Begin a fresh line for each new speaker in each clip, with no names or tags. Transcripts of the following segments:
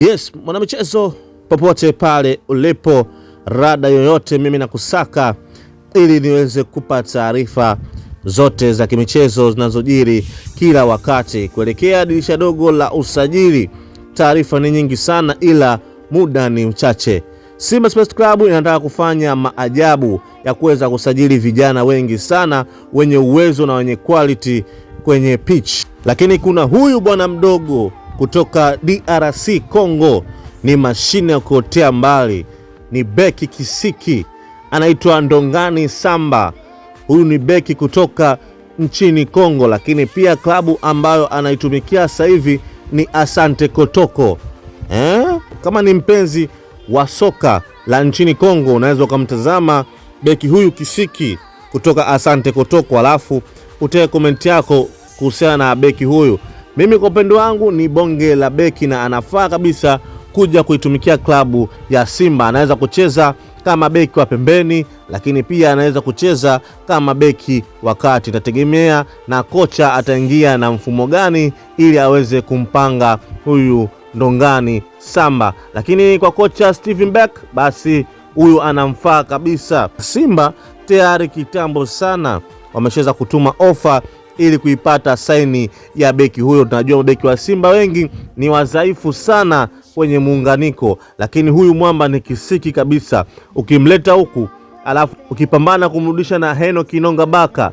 Yes, mwanamichezo, popote pale ulipo, rada yoyote, mimi nakusaka ili niweze kupa taarifa zote za kimichezo zinazojiri kila wakati kuelekea dirisha dogo la usajili. Taarifa ni nyingi sana, ila muda ni mchache. Simba Sports Club inataka kufanya maajabu ya kuweza kusajili vijana wengi sana wenye uwezo na wenye quality kwenye pitch, lakini kuna huyu bwana mdogo kutoka DRC Congo, ni mashine ya kuotea mbali, ni beki kisiki, anaitwa Ndongani Samba. Huyu ni beki kutoka nchini Congo, lakini pia klabu ambayo anaitumikia sasa hivi ni Asante Kotoko. Eh? Kama ni mpenzi wa soka la nchini Kongo unaweza ukamtazama beki huyu kisiki kutoka Asante Kotoko, alafu utoe komenti yako kuhusiana na beki huyu. Mimi kwa upande wangu ni bonge la beki na anafaa kabisa kuja kuitumikia klabu ya Simba. Anaweza kucheza kama beki wa pembeni, lakini pia anaweza kucheza kama beki wa kati. Itategemea na kocha ataingia na mfumo gani ili aweze kumpanga huyu Ndongani Samba, lakini kwa kocha Steven Beck basi huyu anamfaa kabisa. Simba tayari kitambo sana wameshaweza kutuma ofa ili kuipata saini ya beki huyo. Tunajua mabeki wa Simba wengi ni wadhaifu sana kwenye muunganiko, lakini huyu mwamba ni kisiki kabisa. Ukimleta huku alafu ukipambana kumrudisha na Heno Kinonga Baka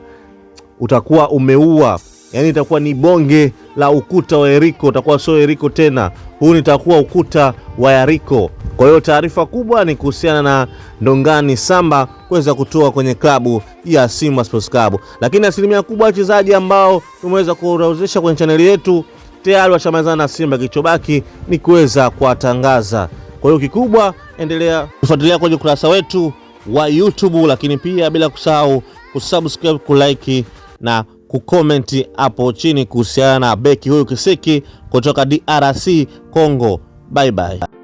utakuwa umeua, yaani itakuwa ni bonge la ukuta wa Yeriko, utakuwa sio Yeriko tena, huu nitakuwa ukuta wa Yeriko. Kwa hiyo taarifa kubwa ni kuhusiana na Ndongani Samba kuweza kutoa kwenye klabu ya Simba Sports Club, lakini asilimia kubwa wachezaji ambao tumeweza kuorodhesha kwenye chaneli yetu tayari washamalizana na Simba, kilichobaki ni kuweza kuwatangaza. Kwa hiyo kikubwa, endelea kufuatilia kwenye ukurasa wetu wa YouTube, lakini pia bila kusahau kusubscribe, kulike na kukomenti hapo chini kuhusiana na beki huyu kisiki kutoka DRC Congo. Bye bye.